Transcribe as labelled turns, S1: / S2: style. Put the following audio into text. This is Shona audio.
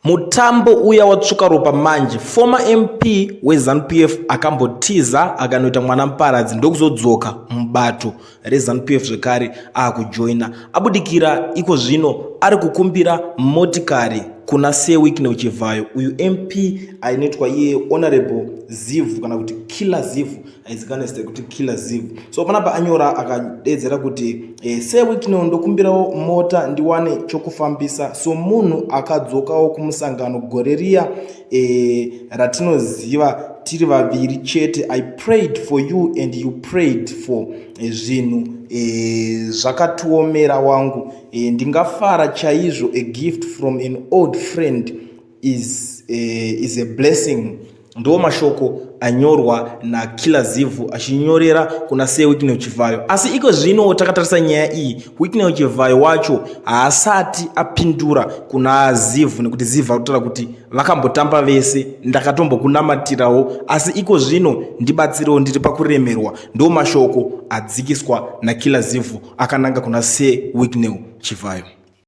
S1: Mutambo uya watsvuka ropa manje. Former MP weZanu-PF akambotiza akanoita mwana muparadzi ndokuzodzoka mubato reZanu-PF zvekare akujoina. Abudikira iko zvino ari kukumbira motikari kuna Sir Wicknell Chivhayo uyu MP ainoitwa iye Honorable Zivhu kana kuti Killer Zivhu aizikanwa zita rekuti Killer Zivhu. So panapa anyora akadeedzera kuti Sir Wicknell ndokumbirawo mota ndiwane chokufambisa somunhu akadzokawo kumusangano gore riya ratinoziva tiri vaviri chete. I prayed for you and you prayed for zvinhu zvakatiomera wangu. Ndingafara chaizvo, a gift from an old friend is a blessing. Ndo mashoko anyorwa naKiller Zivhu achinyorera kuna Sir Wicknell Chivhayo. Asi iko zvino takatarisa nyaya iyi, Wicknell Chivhayo wacho haasati apindura kuna Zivhu nekuti Zivhu ari kutaura kuti vakambotamba vese, ndakatombokunamatirawo, asi iko zvino ndibatsirewo, ndiri pakuremerwa. Ndo mashoko adzikiswa naKiller Zivhu akananga kuna Sir Wicknell Chivhayo.